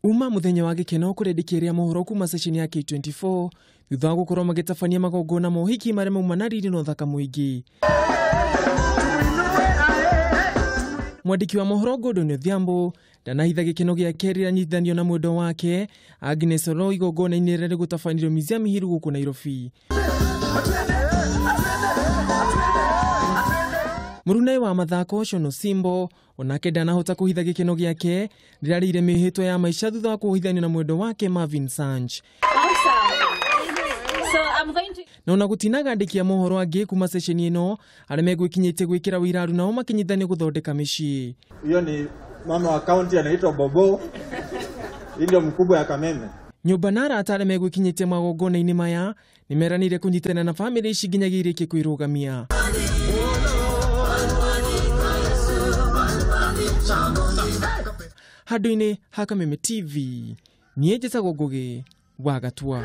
Uma muthenya wa gikeno kuri mohoro kuma session ya K24 thutha wa gukorwo magitabania magongona ma ũhiki marĩa mauma na riri na ũthaka mũingĩ. Mwandĩki wa mohoro Gordon Odhiambo ndanahitha gĩkeno gĩake rĩrĩa anyitithanio na mwendwa wake Agnes Oloo igongona-inĩ rĩrĩa rĩgũtabanirio Museum Hill gũkũ Nairobi. Mũrunai wa mathako Shono Simbo onake ndanahota kũhitha gĩkeno gĩake rĩrĩa arĩire mĩhĩtwa ya maica thutha wa kũhithanio na mwendwa wake Marvin Sanch. Na ona gũtinaga andĩki a mohoro angĩ kuma ceceni ĩno arĩa megwĩkinyĩtie gwĩkĩra wĩiraru nao makinyithanio gũthondeka mĩciĩ. Hiyo ni mama wa county anaitwa Bobo, ndio mkubwa ya Kameme. Nyũmba na arata arĩa megwĩkinyĩtie magongona-inĩ maya nĩmeranĩire kũnyitana na bamĩrĩ ici nginyagia irĩkie kwĩrũgamia. Handũ-inĩ ha Kameme TV, niĩ njĩtagwo Ngũgĩ wa Gatua.